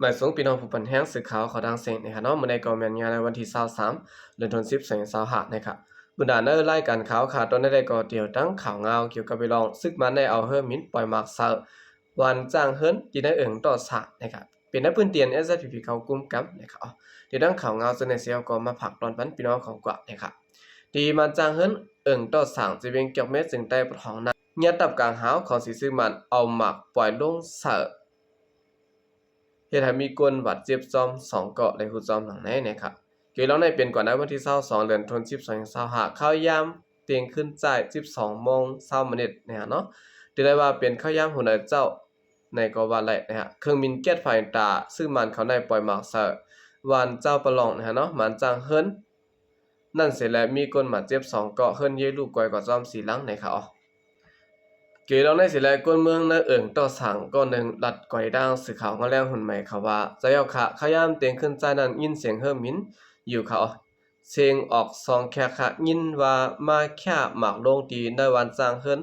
ໝາຍສວງພີ່ນ້ອງຜູ້ປັນແຮງສື່ຂ່າວຂອງທາງເຊງນະຄະເນາະ. ມື້ນີ້ກໍແມ່ນຍາມໃນວັນທີຊາວສາມ ເດືອນທີສິບ ສອງພັນຊາວຫ້ານະຄະ. ບັນດາໃນລາຍການຂ່າວຂາວຕອນໃດກໍຕຽວຕັ້ງຂ່າວງາວກ່ຽວກັບເລື່ອງສຶກມານໄດ້ເອົາເຮືອບິນປ່ອຍໝາກໃສ່ວານຈ້າງເຮີນທີ່ໃນເອີ່ງຕໍ່ສາງນະຄະ. ເປັນໃນພື້ນທີ່ ເອສເອສພີພີ ເຂົາກຸມກຳນະຄະ. ຕຽວຕັ້ງຂ່າວງາວເຊິ່ງໃນເຊວກໍມາຝາກຕອນປັນພີ່ນ້ອງຂອງກວ່ານະຄະ. ທີ່ວານຈ້າງເຮີນເອີ່ງຕໍ່ສາງ ທີ່ວຽງຈອກເມ ເຊິ່ງໃຕ້ປະທ້ອງນັ້ນ ຍາດຕັບກາງຫາວຂອງສີຊຶກມັນເອົາໝາກປ່ອຍລົງໃສ່ ເຮັດໃຫ້ມີຄົນບາດເຈັບຊ້ອມສອງເກາະ ໄດ້ຮູ້ຊ້ອມຫຼັງໃນນະຄະ. ເກມລອງໃນເປັນກວ່າໃນວັນທີຊາວສອງ ເດືອນທີສິບ ສອງພັນຊາວຫ້າ ເຂົ້າຍາມຕຽງຄືນໃຈສິບສອງໂມງຊາວມານິດນະຄະເນາະ. ຖືໄດ້ວ່າເປັນເຂົ້າຍາມຫົວໃນເຈົ້າໃນກໍວ່າໄດ້ນະຄະ. ເຄື່ອງບິນແກັດໄຟຕາຊຶກມັນເຂົາໄດ້ປ່ອຍໝາກໃສ່ວານເຈົ້າປະຫຼອງນະຄະເນາະ ວານຈ້າງເຮີນ ນັ້ນເສຍແລະ ມີຄົນບາດເຈັບສອງເກາະ ເຮືອນເຢລູກກວຍກໍຊ້ອມສີ່ຫຼັງໃນເຂົາ. ເກມລອງໃນເສຍແລະ ຄົນເມືອງໃນເອີ່ງຕໍ່ສາງເກາະໜຶ່ງ ລັດກວຍດ້າງສື່ຂ່າວງາແລງຮຸ່ນໃໝ່ເຂົາວ່າ ເຈົ້າເຈົ້າຂະ ເຂົ້າຍາມຕຽງຄືນໃຈນັ້ນ ຍິນສຽງເຮືອບິນຢູ່ເຂົາ ເສງອອກສອງແຄຂະ ຍິນວ່າມາແຄໝາກລົງທີ່ໃນວານຈ້າງເຮີນ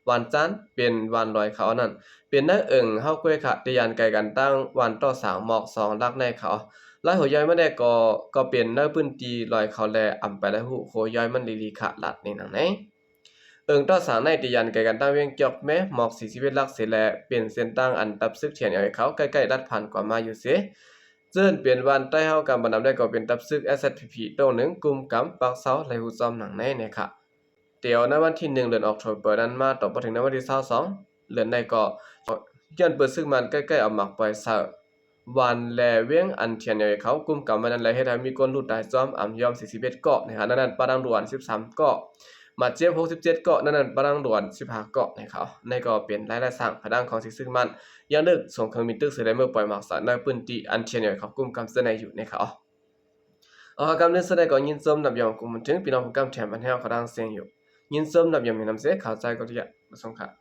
ວານຈ້ານ ເປັນວານລອຍເຂົານັ້ນ ເປັນໃນເອີ່ງເຮົາກວຍຂະ ທີ່ຢ້ານໄກກັນຕັ້ງວານຕໍ່ສາງໝອກສອງຫຼັກໃນເຂົາ. ລາຍຫົວຍ່ອຍມາແດ່ກໍ ກໍເປັນໃນພື້ນທີ່ລອຍເຂົາແລ ອຳໄປລະຫູໂຄຍ່ອຍມັນລີລີຂະ ລັດນີ້ໜັງໃນ. ເອີ່ງຕໍ່ສາງໃນທີ່ຢ້ານໄກກັນຕັ້ງວຽງຈອກແມ ໝອກສີ່ສິບເອັດຫຼັກເສຍແລ ເປັນເສັ້ນທາງອັນຕັບຊຶກ ທີເອັນເອ ເຂົາໃກ້ໆລັດຜ່ານກວ່າມາຢູ່ເສ ເຊິ່ງເປັນວານໃຕ້ເຮົາກຳບັນດຳໄດ້ກໍເປັນຕັບຊຶກ ເອສເອສພີພີ ໂຕງໜຶ່ງ ກຸມກຳປັກເຊົາ ໄດ້ຮູ້ຊ້ອມໜັງໃນນະຄະ. ແຕ່ໃນວັນທີໜຶ່ງ ເດືອນອອກໂທເບີນັ້ນມາ ຕໍ່ມາເຖິງໃນວັນທີຊາວສອງ ເດືອນໃນກໍ ຍ້ອນປືນຊຶກມັນໃກ້ໆເອົາໝາກປ່ອຍໃສ່ວານ ແລະ ວຽງອັນ ທີເອັນເອ ເຂົາກຸມກຳໄວ້ນັ້ນ ແລະ ເຮັດໃຫ້ມີຄົນຮູ້ຕາຍຊ້ອມອຳຍອມສີ່ສິບເອັດເກາະນະຄະ. ໃນນັ້ນປະດັງດ່ວນສິບສາມເກາະ ບາດເຈັບຫົກສິບເຈັດເກາະ ໃນນັ້ນປະດັງດ່ວນສິບຫ້າເກາະນະຄະ. ໃນກໍເປັນລາຍລາຍສ້າງພະດັງຂອງສີຊຶກມັນ ຢ່າງເລິກສົ່ງເຄື່ອງບິນຕຶກເສຍໄດ້ເມືອປ່ອຍໝາກໃສ່ໃນພື້ນທີ່ອັນ ທີເອັນເອ ເຂົາກຸມກຳເສຍໃນຢູ່ນະຄະ. ເອົາ ຄຳນີ້ເສຍໄດ້ກໍຍິນຊົມນັບຍອມກຸມເຖິງພີ່ນ້ອງຜູ້ກຳແຖມບັນແຮງຂອງທາງເຊງຢູ່. ຍິນຊົມນັບຍອມມີນຳເສ ເຂົ້າໃຈກໍທີ່ຢາກປະສົງຄະ.